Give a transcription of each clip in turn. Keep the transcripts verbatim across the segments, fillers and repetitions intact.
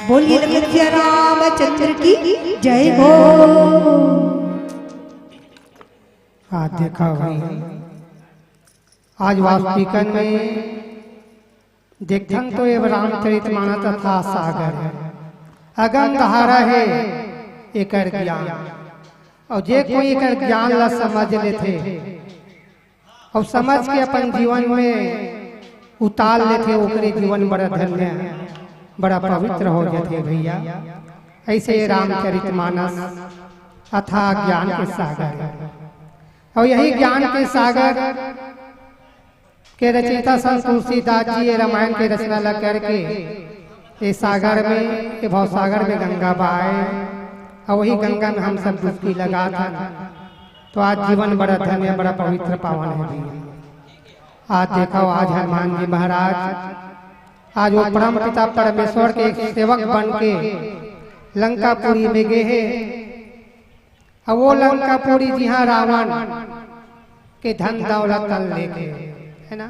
बोलिए लखन सिया रामचंद्र की जय हो। आज देखा भाई, आज वास्तविकन में देखथन तो ये रामचरित मानस अथाह सागर हे, अगम धारा हे एकर ज्ञान। अउ जे कोई एकर ज्ञान ला समझ लेथे, अउ समझ के अपन जीवन में उतार लेथे, ओकरे जीवन बड़ा धन्य, बड़ा पवित्र हो जाथे भैया। ऐसे रामचरित मानस अथाह ज्ञान के सागर हे। अउ यही ज्ञान के सागर के रचयिता संत तुलसीदास जी ये रामायण के रचना ला करके ये सागर में, ये भवसागर में गंगा बहाए, अउ वही गंगा में हम सब डुबकी लगात हन। तो आज जीवन बड़ा धन्य, बड़ा पवित्र पावन हे भैया। आज देखो, आज हनुमान जी महाराज, आज वो परम पिता परमेश्वर के एक सेवक बन के लंकापुरी में गे हे। अब वो लंकापुरी जिहाँ रावण के धन दौलत ल लेके, हे ना,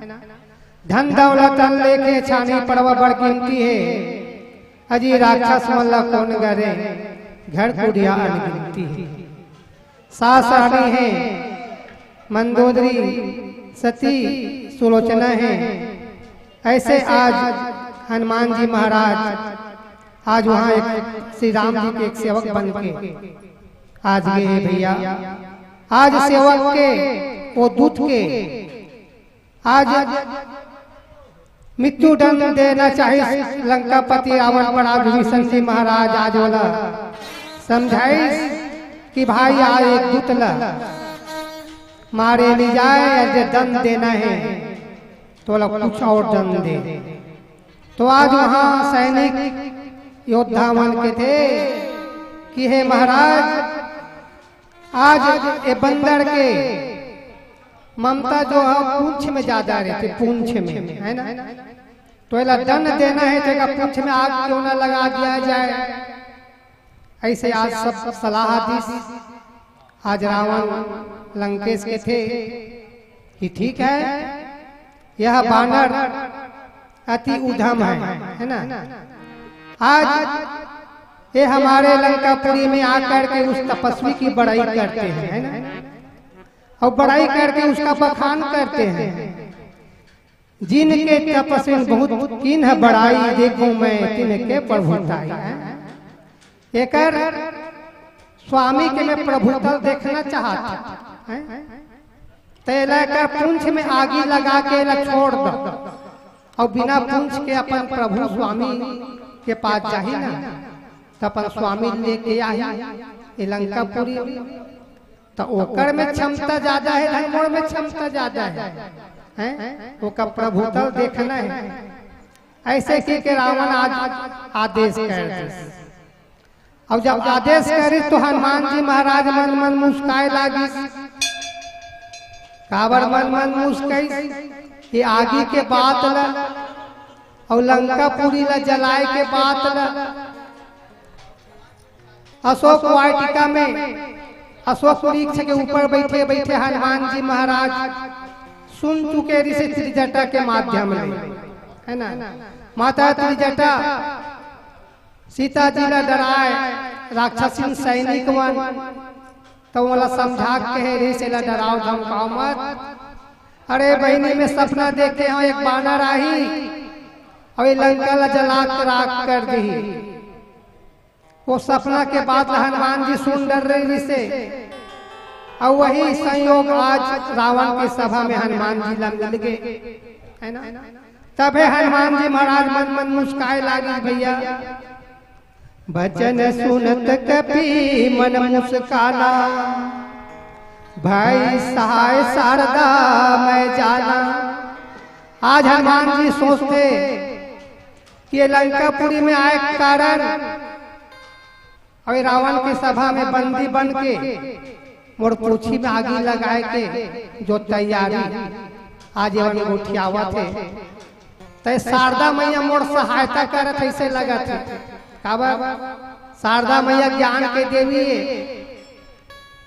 धन दौलत ल लेके छानी पड़वा बड़ कीमती हे। अजी राक्षस मन ला कोन गरे, घर कुड़िया अनगिनती हे। सास रानी हे, मंदोदरी, सती, सुलोचना हे। ऐसे आज हनुमान जी महाराज आज वहाँ एक श्री राम जी के एक सेवक बन के आज गे हे भैया। आज सेवक के, वो दूत के आज मृत्यु दंड देना चाहिस लंकापति रावण पर। आज विभीषण जी महाराज आज ओला समझाइस कि भाई, आज एक दूत ला मारे नहीं जाए, अउ जे दंड देना हे तो ओला कुछ अउ दंड दे। तो आज वहाँ सैनिक योद्धा मन कथे कि हे महाराज, आज ये बंदर के ममता जो हे पूंछ में ज्यादा रहिथे, पूंछ में, हे ना? तो एला दंड देना हे, तेकर पूंछ में आग क्यों ना लगा दिया जाए। ऐसे आज सब सलाह दिस। आज रावण लंकेश कथे कि ठीक हे, यह बानर अति उधम हे, हे ना? आज ये हमारे लंकापुरी में आकर के उस तपस्वी की बड़ाई करते हैं, हे ना? अउ बड़ाई करके उसका बखान करते हैं। जिनके तप से बहुत कीन्ह बड़ाई, देखूं मैं तिनके प्रभुताई। एकर स्वामी के मैं प्रभुता ल देखना चाहत हंव, त एला एकर पूंछ में आगी लगा के एला छोड़ दो, अउ बिना पूंछ के अपन प्रभु स्वामी के पास जाही ना, त अपन स्वामी लेके आही ये लंकापुरी। त ओकर में क्षमता ज्यादा हे, धन मोर में क्षमता ज्यादा हे, हैं? ओकर प्रभुता ल देखना हे। ऐसे कहिके रावण आज आदेश कर दिस। अउ जब आदेश करिस तो हनुमान जी महाराज मन मन मुस्काए लागिस। काबर मन मन मुस्काइस? ये आगी के बात ला अउ लंकापुरी ला जलाए के बात ला। अशोक वाटिका में अशोक वृक्ष के ऊपर बैठे बैठे हनुमान जी महाराज सुन चुके रिहिसे त्रिजटा के माध्यम ले, हे ना? माता त्रिजटा सीता जी ला डराए, राक्षसिन सैनिक मन, त ओला समझा के कहे रिहिसे, "एला डराव धमकाव मत। अरे बहिनी, मैं सपना देखे हंव, एक बानर आही अउ ये लंका ला जला के राख कर दिही।" वो सपना के बात ला हनुमान जी सुन डरे रिहिसे, अउ वही संयोग आज रावण के सभा में हनुमान जी ला मिल गे, हे ना? तभे हनुमान जी महाराज मन मन मुस्काए लागिस भैया। बचन सुनत कपि मन मुस्काना, भई सहाय सारदा मैं जाना। आज हनुमान जी सोचथे कि ये लंकापुरी में आए के कारण अउ ये रावण के सभा में बंदी बन के मोर पूंछी में आगी लगाए के जो तैयारी आज एमन गोठियावत हे, त ये शारदा मैया मोर सहायता करत हे, अइसे लगत हे। काबर? शारदा मैया ज्ञान के देवी हे।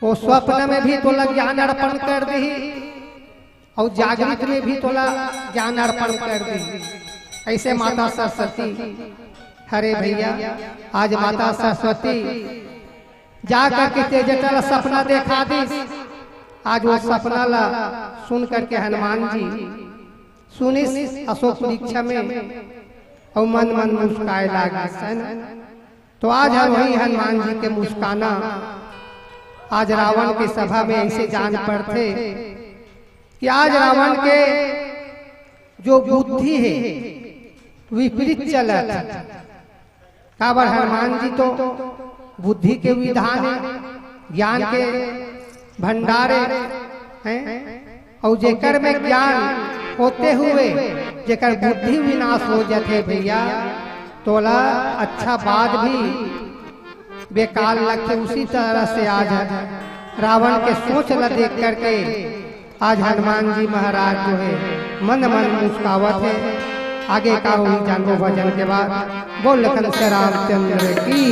वो स्वप्न में भी तोला ज्ञान अर्पण कर दिही अउ जागृत में भी तोला ज्ञान अर्पण कर दिही। अइसे माता सरस्वती अरे भैया, आज माता सरस्वती जा करके तेजटा ला सपना देखा दिस। आज वो सपना ला सुन करके हनुमान जी सुनिस अशोक वृक्ष में, अउ मन मन मुस्काए लागिस, है ना? तो आज हम वही हनुमान जी के मुस्काना आज रावण के सभा में ऐसे जान पड़थे कि आज रावण के जो बुद्धि हे विपरीत चलत हे। काबर हनुमान जी तो बुद्धि के विधान हे, ज्ञान के भंडार हे, हैं? अउ जेकर में ज्ञान होते हुए जेकर बुद्धि विनाश हो जाथे भैया, तोला अच्छा बात भी बेकार लगथे। उसी तरह से आज रावण के सोच ला देख करके आज हनुमान जी महाराज जो हे मन मन मुस्कावत हे। आगे का होही जानबो भजन के बाद। बोल लखन से रामचंद्र की।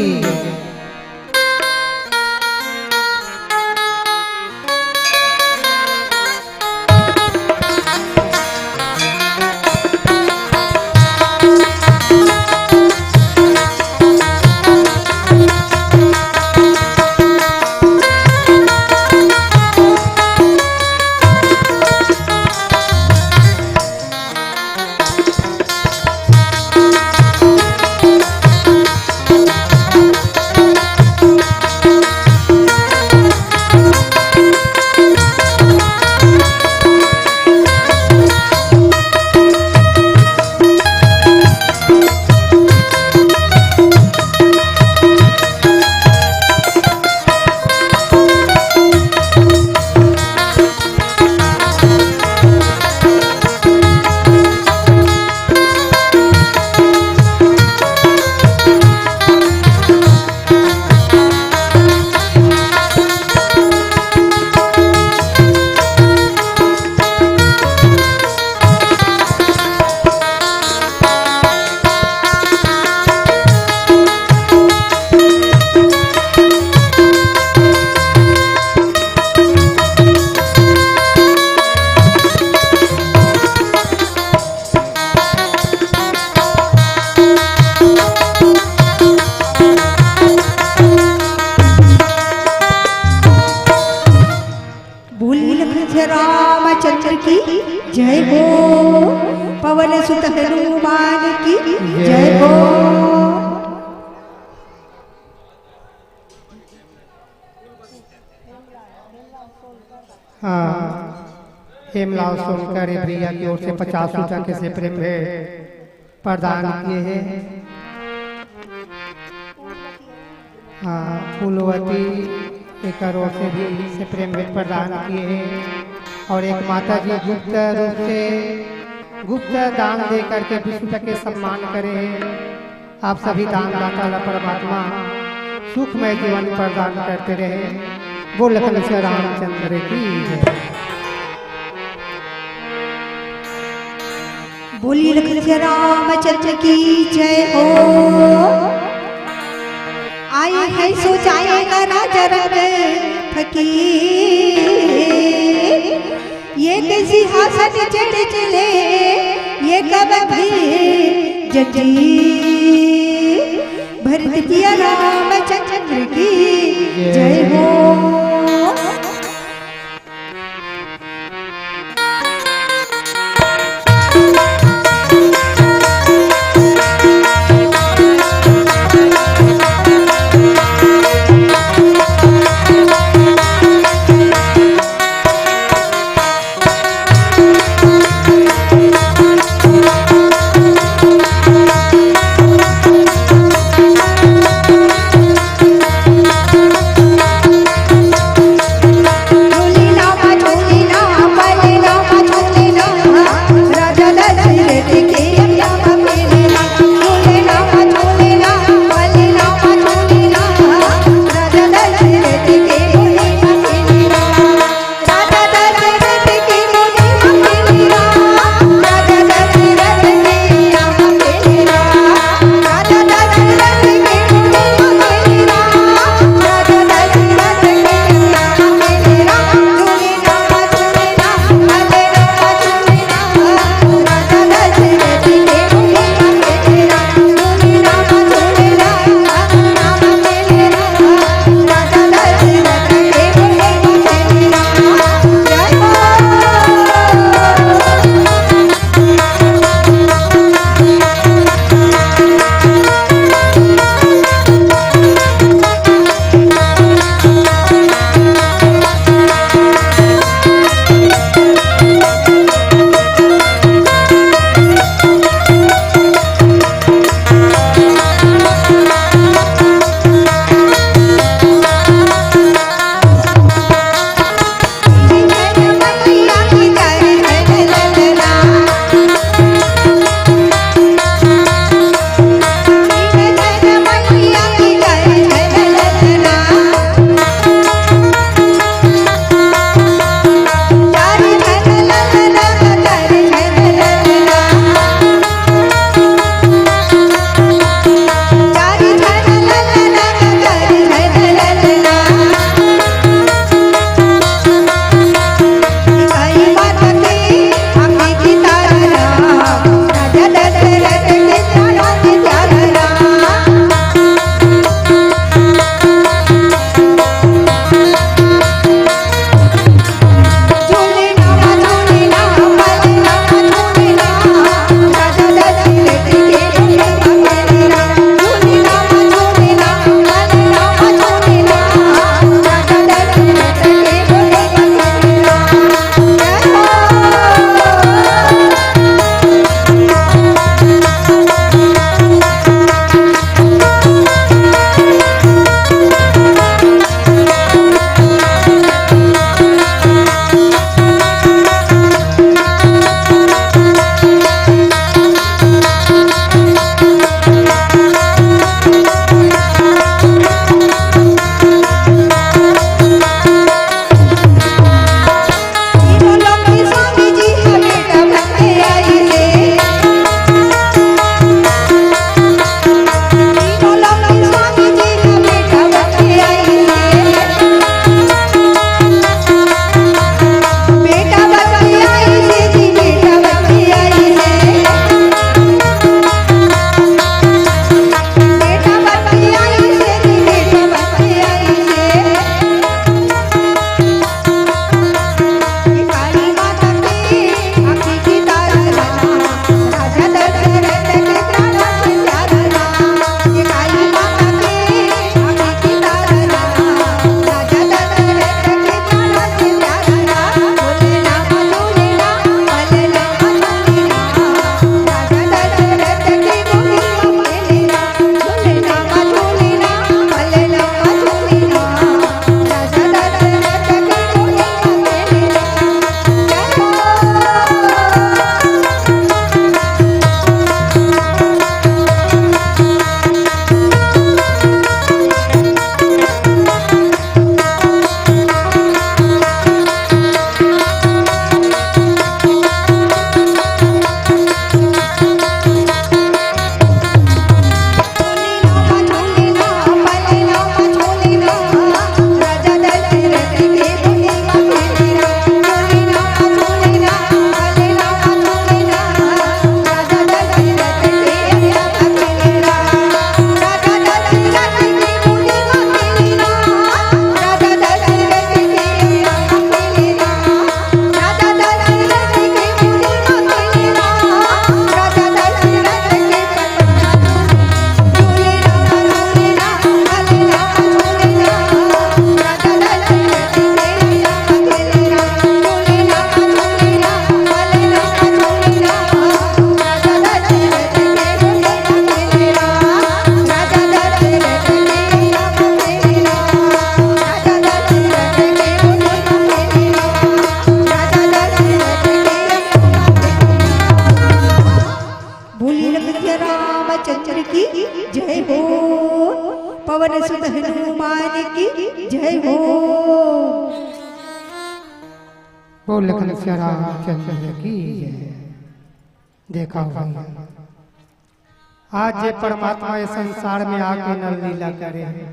बोल लखन रामचंद्र की जय हो, पवन सुत हनुमान की जय हो। हाँ, हेमलाल सोनकर ये भैया की ओर से पचास रुपया के से प्रेम भेंट प्रदान किए हे। हाँ, फूलवती एकर ओर से भी से प्रेम भेंट प्रदान किए हे। और एक माता जी गुप्त रूप से गुप्त दान दे करके विष्णु के सम्मान करे हे। आप सभी दानदाता ला परमात्मा सुखमय जीवन प्रदान करते रहे। बोल लखन से रामचंद्र की जय। बोली लखन से रामचंद्र की जय हो। आए हैं सो जाएगा राजा रंग फकीर। ये के सिंहासन चढ़ चले, ये कब भी जंजीर। भरत पिया रामचंद्र की जय हो। की जय हो, पवन सुत हनुमान की जय हो। बोल लखन सिया रामचंद्र की जय। देखा भैया, आज जे परमात्मा ये संसार में आके नल लीला करे हे,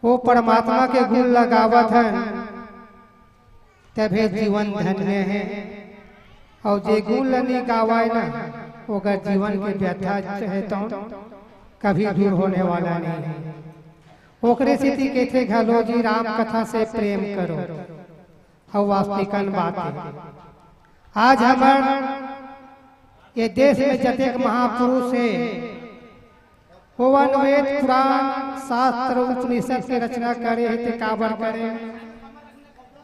वो परमात्मा के गुण ल गावत हन, तभे जीवन धन्य हे। अउ जे गुण ल नइ गावय ना, ओकर जीवन के व्यथा हे तो कभी दूर होने वाला नहीं हे। ओकरे सेती कहिथे घलो जी, राम कथा से प्रेम करो। अउ वास्तविकन बात हे। आज हमर ये देश में जतेक महापुरुष हे, ओमन वेद, पुराण, शास्त्र, उपनिषद के रचना करे हे, ते काबर करे?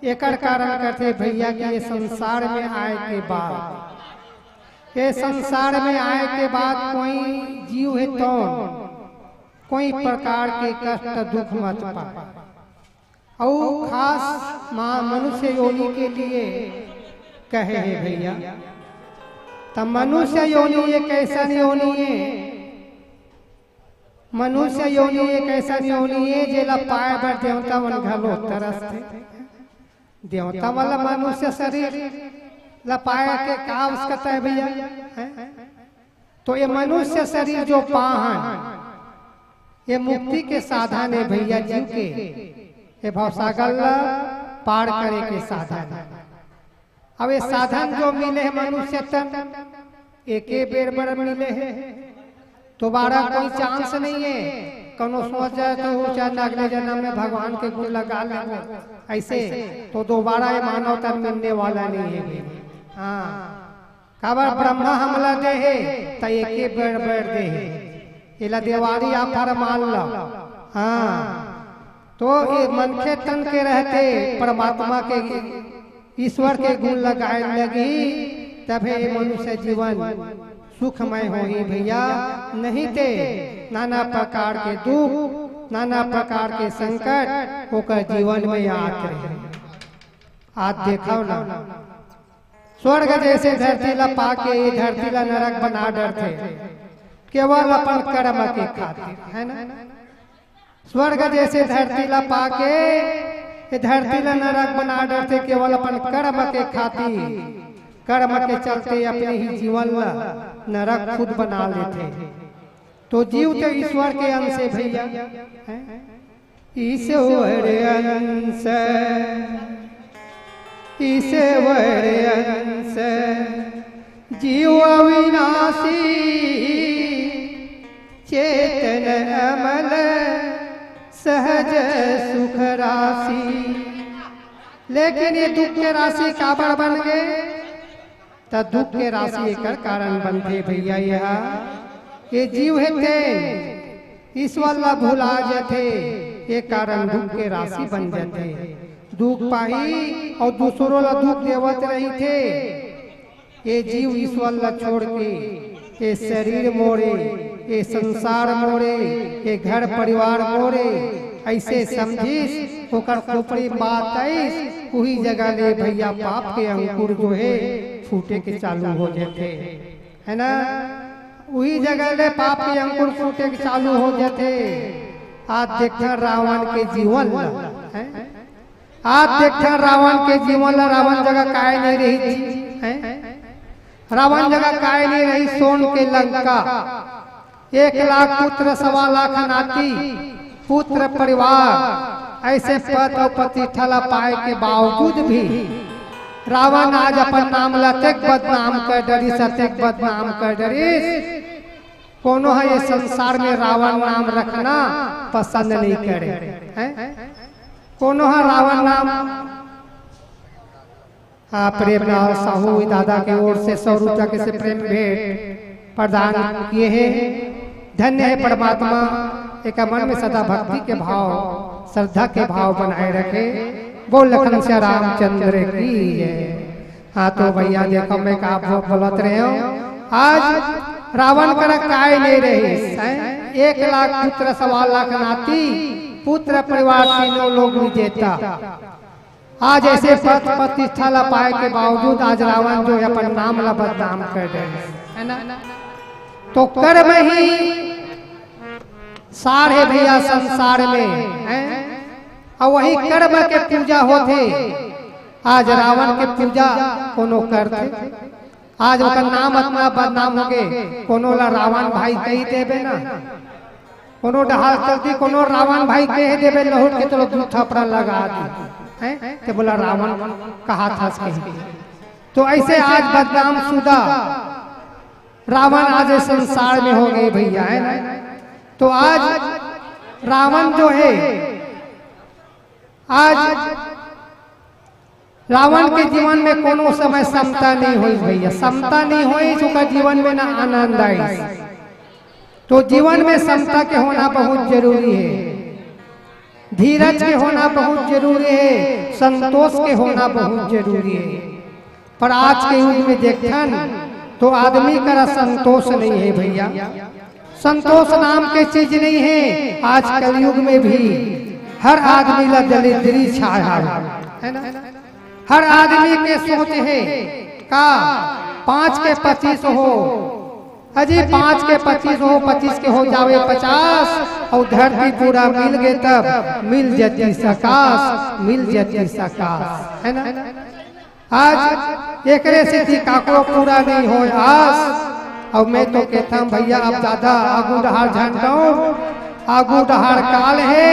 एकर कारण कथे भैया कि ये संसार में आए के बाद, ये संसार में आए के बाद कोई जीव हे तो कोई प्रकार के कष्ट दुख मत पाए। अउ खास माँ मनुष्य योनि के लिए कहे हे भैया। त मनुष्य योनि एक अइसन योनि हे, मनुष्य योनि एक अइसन योनि हे, जेला पाए बर देवता मन घलो तरसथे। देवता वाला मनुष्य शरीर ला पाए के का आवश्यकता हे भैया? हैं? तो ये मनुष्य शरीर जो पाहन, ये मुक्ति के साधन हे भैया जीव के, ये भवसागर ला पार करे के साधन हे। अब ये साधन जो मिले हे मनुष्य तन, एके बेर बर मिले हे, दोबारा कोई chance नहीं हे। कोनो सोच जाए तो वो चाहे अगले जन्म में भगवान के गुण ल गा लेबो, अइसे तो दोबारा ये मानव तन मिलने वाला नहीं हे। हाँ, काबर ब्रह्मा हमला दे हे, त एके बेर बर दे हे। एला देवारी offer मान लो। हाँ, तो ये मनखे तन के रहते परमात्मा के, ईश्वर के गुण ल गाए लगही, तभे ये मनुष्य जीवन सुखमय होही भैया। नहीं ते नाना प्रकार के दुख, नाना प्रकार के संकट ओकर जीवन में आत रहे। आज देखव ना, स्वर्ग जैसे धरती ला पाके ये धरती ला नरक बना डरथे, केवल अपन कर्म के खातिर, है ना? स्वर्ग जैसे धरती ला पाके ये धरती ला नरक बना डरथे, केवल अपन कर्म के खातिर, कर्म के चलते अपने ही जीवन ला नरक खुद बना लेथे। तो जीव तो ईश्वर के अंश हे भैया, हैं? ईश्वर अंश, ईश्वर अंश, जीव अविनाशी, चेतन अमल, सहज सुख राशि। लेकिन ये दुख के राशि काबर बन गे? त दुख के राशि एकर कारण बनथे भैया। यह ये जीव हे ते ईश्वर ला भुला जथे, ये कारण दुख के राशि बन जथे। दुख पाही अउ दूसरों ला दुख देवत रहिथे। ये जीव ईश्वर ला छोड़ के ये शरीर मोरे, ये संसार मोरे, ये घर परिवार मोरे, अइसे समझिस, ओकर खोपड़ी बात आइस, उही जगह ले भैया पाप के अंकुर जो हे फूटे के चालू हो जथे, है ना? उही जगह ले पाप के अंकुर फूटे के चालू हो जथे। आज देखा रावण के जीवन ला, हैं? आज देखा रावण के जीवन ला, रावण जगह काय नहीं रही थी, हैं? रावण जगह काय नहीं रही, सोन के लंका, एक लाख पुत्र, सवा लाख नाती, पुत्र परिवार, अइसे पद अउ प्रतिष्ठा ला पाए के बावजूद भी रावण आज अपन नाम ला अतेक बदनाम कर डरिस, अतेक बदनाम कर डरिस। कोनो ह ये संसार में रावण नाम रखना पसंद नहीं करे, हैं? कोनो ह रावण नाम, हाँ, प्रेमलाल साहू दादा के ओर से सौ रुपया के से प्रेम भेंट प्रदान किए हे। धन्य हे परमात्मा, एकर मन में सदा भक्ति के भाव, श्रद्धा के भाव बनाए रखे। बोल लखन सिया रामचंद्र की जय। हाँ, तो भैया देखो, मैं का बो-, बोलत रहे हूँ, आज रावण करा काय नहीं रहिस, हैं? एक लाख पुत्र, सवा लाख नाती, पुत्र परिवार तीनों लोग विजेता। आज अइसे पद प्रतिष्ठा ला पाए के बावजूद आज रावण जो हे अपन नाम ला बदनाम कर डरिस, है ना? तो कर्म ही सार हे भैया संसार में, हैं? अउ वही कर्म के पूजा होथे। आज रावण के पूजा कोनो करथे, आज ओकर नाम अतना बदनाम होगे, कोनो ला रावण भाई कहि देबे ना, कोनो डहार चलती कोनो रावण भाई कहि देबे, लहुट के चलो दू थपड़ा लगा दी, हैं? ते बोला रावण कहाथस कहि। तो ऐसे आज बदनाम सुदा रावण आज इस संसार में होगे भैया, है ना? तो आज रावण जो है, आज रावण के जीवन में कोनो समय समता नहीं होइस भैया, समता नहीं होइस, ओकर जीवन में ना आनंद आइस। तो जीवन में समता के होना बहुत जरूरी हे, धीरज के होना बहुत जरूरी हे, संतोष के होना बहुत जरूरी हे। पर आज के युग में देखथन तो आदमी करा संतोष नहीं हे भैया, संतोष नाम के चीज नहीं हे। आज कलयुग में भी हर आदमी ला दलिद्री छाया हे, है ना? हर आदमी के सोच हे का पाँच के पच्चीस हो, अजी पाँच के पच्चीस हो, पच्चीस के हो जावे पचास, अउ धरती पूरा मिल गे तब मिल जती सकास, मिल जती सकास, है ना? आज एकरे सेती काकरो पूरा नहीं होय आस। अउ मैं तो कहता हूँ भैया, अब ज्यादा आगू डहार झन जाओ, आगू डहार काल हे,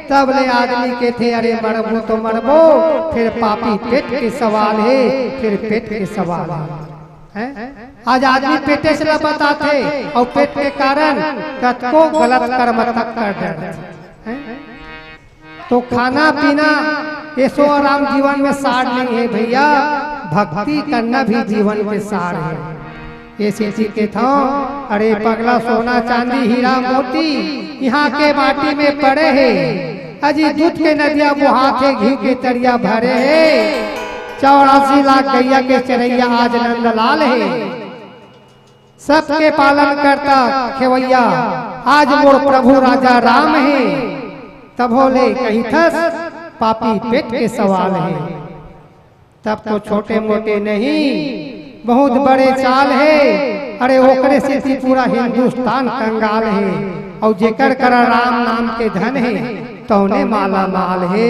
तब ले आदमी कहथे अरे मरबो तो मरबो, फिर पापी पेट के सवाल हे, फिर पेट के सवाल हे, हैं? आज आदमी पेटे से बताथे अउ पेट के कारण कतको गलत कर्म तक कर डरथे, हैं? तो खाना पीना, ऐसो आराम जीवन में सार नहीं हे भैया, भक्ति करना भी जीवन के सार हे। ये सेती कहथंव, अरे पगला सोना चांदी हीरा मोती यहाँ के माटी में पड़े हे, अजी दूध के नदिया बोहाथे, घी के तरिया भरे हे, चौरासी लाख गैया के चरैया आज नंदलाल हे। सबके पालन करता खेवैया आज मोर प्रभु राजा राम हे। तभो ले कहिथस पापी पेट के सवाल हे। तब तो छोटे मोटे नहीं, बहुत बड़े चाल हे। अरे ओकरे सेती पूरा हिंदुस्तान कंगाल हे। अउ जेकर करा राम नाम के धन हे, तौने माला माल हे,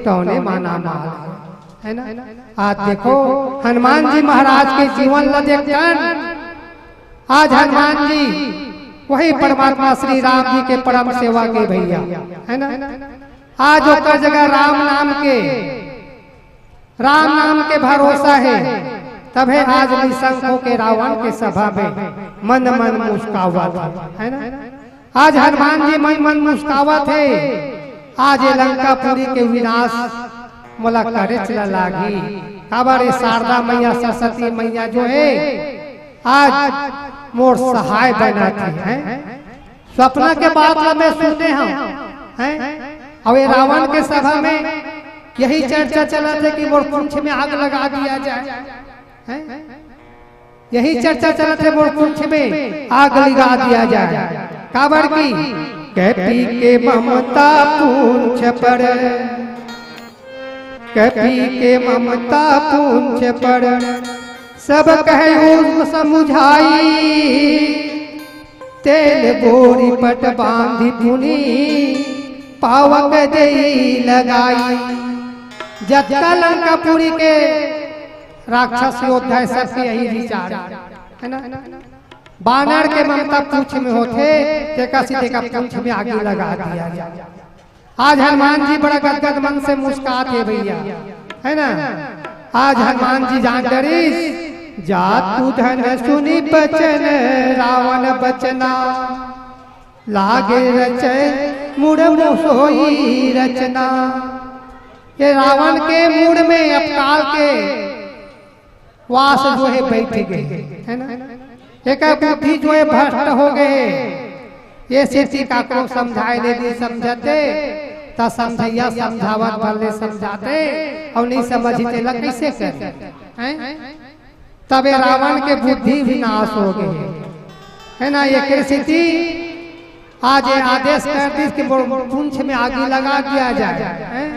तौने माना माल हे, है ना? आज देखो हनुमान जी महाराज के जीवन ला देखथन। आज हनुमान जी वही परमात्मा श्री राम जी के परम सेवा के भैया, है ना? आज ओकर जगह राम नाम के, राम नाम के भरोसा हे, तभे आज निशंक होके रावण के सभा में मन मन मुस्कावत हे, है ना? आज हनुमान जी मन मन मुस्कावत हे। आज ये लंकापुरी के विनाश मोला करेच ला लागही। काबर ये शारदा मैया, सरस्वती मैया जो हे, आज मोर सहाय बनत हे, हैं? सपना के बात ला मैं सुने हंव, हैं? अउ ये रावण के सभा में यही चर्चा चलत हे कि मोर पूंछ में आग लगा दिया जाए, हैं? यही चर्चा चलत हे, मोर पूंछ में आग लगा दिया जाए। काबर की कपि के ममता पूंछ पर, कपि के ममता पूंछ पर, सब कहे उष्ण समुझाई। तेल बोरी पट बांधि पुनि पावक देई लगाई। जतका लंकापुरी के राक्षस योद्धा हे, सबके यही विचार हे, है ना? बानर के ममता पूंछ में होथे, तेकर सेती तेकर पूंछ में आगी लगा दिया जाए। आज हनुमान जी बड़ा गदगद मन से मुस्कात हे भैया, है ना? आज हनुमान जी जान डरिस, जातु धन सुनि बचन रावण बचना, लागे रचै मुड़ मोसोई रचना। ये रावण के मुड़ में अकाल के वास जो हे बइठ गे, है ना? एकर बुद्धि जो हे भ्रष्ट हो गे। ये सेती काकरो समझाय ले नइ समझत हे, त समझइया समझावत भर ले समझाथे, अउ नइ समझही तेला कइसे करे? हैं? तब ये रावण के बुद्धि विनाश हो गे, है ना? एकर सेती आज ये आदेश कर दिस कि मोर पूंछ में आगी लगा दिया जाए, हैं?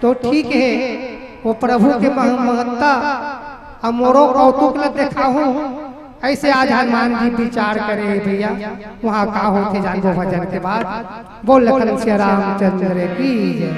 तो ठीक हे, वो प्रभु के मह-, महत्ता अउ मोरो कौतुक ल देखाहूं, अइसे आज हनुमान जी विचार करे हे भइया, वहाँ का होथे जानबो भजन के बाद। बोल लखन सिया रामचंद्र की जय।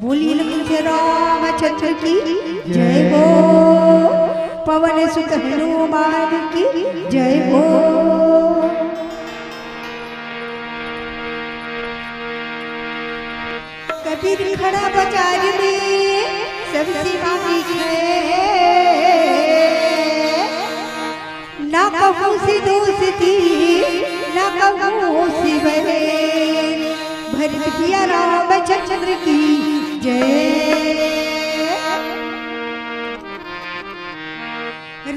बोलिए लखन सिया रामचंद्र की जय हो। पवन सुत हनुमान की जय हो। कबीर खड़ा बाजार में, सबसे मांगी है। ना कहूँ से दोस्ती, ना कहूँ से बैर। भरत सिया रामचंद्र की जय।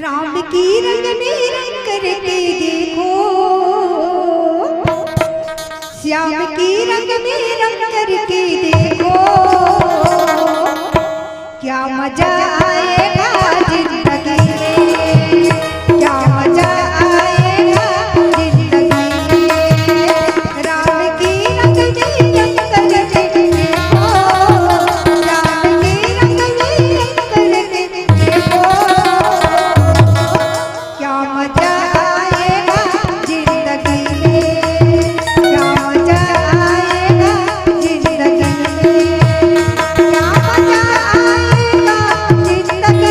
राम की रंग में रंग करके देखो, श्याम की रंग में रंग करके देखो, क्या मजा आएगा जिंदगी में, क्या मजा आएगा जिंदगी में। राम की रंग में रंग करके देखो, राम की रंग में रंग करके देखो, क्या मजा आएगा जिंदगी में, क्या मजा आएगा जिंदगी में, क्या मजा आएगा जिंदगी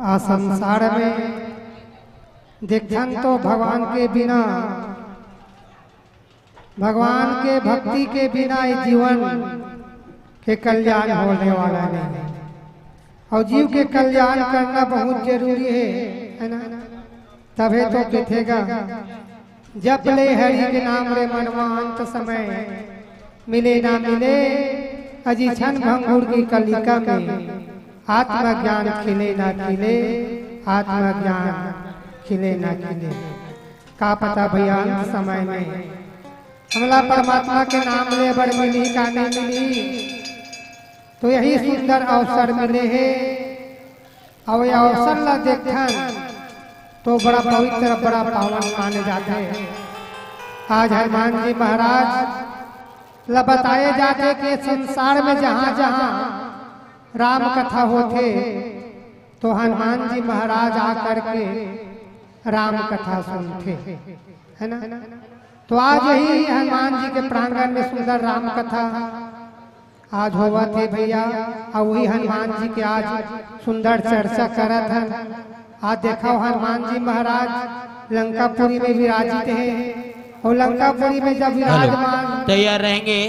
आ संसार में देखथन तो भगवान के बिना, भगवान के भक्ति के बिना ये जीवन के कल्याण होने वाला नहीं है। और जीव के कल्याण करना बहुत जरूरी है, है ना? तभे तो कथेगा, जप ले हरि के नाम रे मनवा अंत समय, मिले ना मिले अजी क्षण भंगुर की कलिका में, आत्मज्ञान खिले ना खिले, आत्मज्ञान खिले ना खिले। का पता भैया, अंत समय में हमला परमात्मा के नाम ले बर मिली का नहीं मिली, तो यही सुंदर अवसर मिले हे। और ये अवसर ला देखथन तो बड़ा पवित्र, बड़ा पावन माने जाथे। आज हनुमान जी महाराज ला बताए जाथे कि संसार में जहाँ जहाँ राम कथा होथे तो हनुमान जी महाराज आ करके राम कथा सुनथे, है ना? तो आज यही हनुमान जी के प्रांगण में सुंदर राम कथा आज होवत हे भैया, अउ वही हनुमान जी के आज सुंदर चर्चा करत हन। आज देखव हनुमान जी महाराज लंकापुरी में विराजित हे, और लंकापुरी में जब हेलो, विराजमान तैयार रहेंगे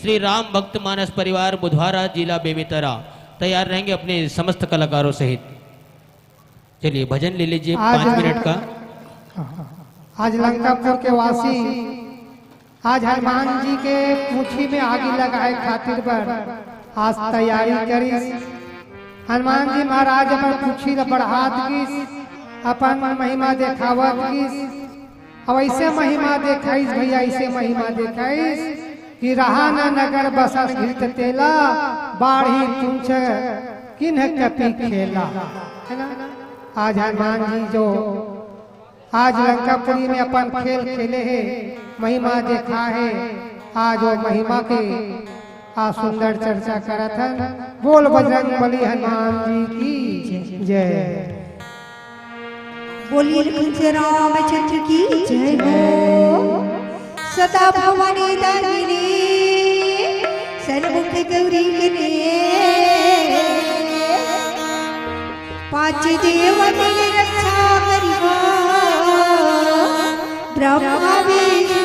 श्री राम भक्त मानस परिवार बुधवारा, जिला बेमेतरा, तैयार रहेंगे अपने समस्त कलाकारों सहित। चलिए, भजन ले लीजिए आज पाँच मिनट का। आज लंकापुर के वासी आज हनुमान जी के पूंछी में आगी लगाए खातिर बर आज तैयारी करिस। हनुमान जी महाराज अपन पूंछी ला बढ़ात गिस, अपन महिमा देखावत गिस। अब ऐसे महिमा देखाइस भैया, ऐसे महिमा देखाइस कि रहा न नगर बसन घृत तेला, बाढ़ी पूंछ किन्ह कपि खेला, है ना? आज हनुमान जी जो आज लंकापुरी में अपन खेल खेले हे, महिमा देखा हे, आज वो महिमा के आज सुंदर चर्चा करत हन। बोल बजरंग बली हनुमान जी की जय। बोलिए लखन रामचंद्र की जय हो। सदा भवानी दामिनी, सर्वमुख गौरी गणे। पांच देव मिल रक्षा करिबो, ब्रह्मा विष्णु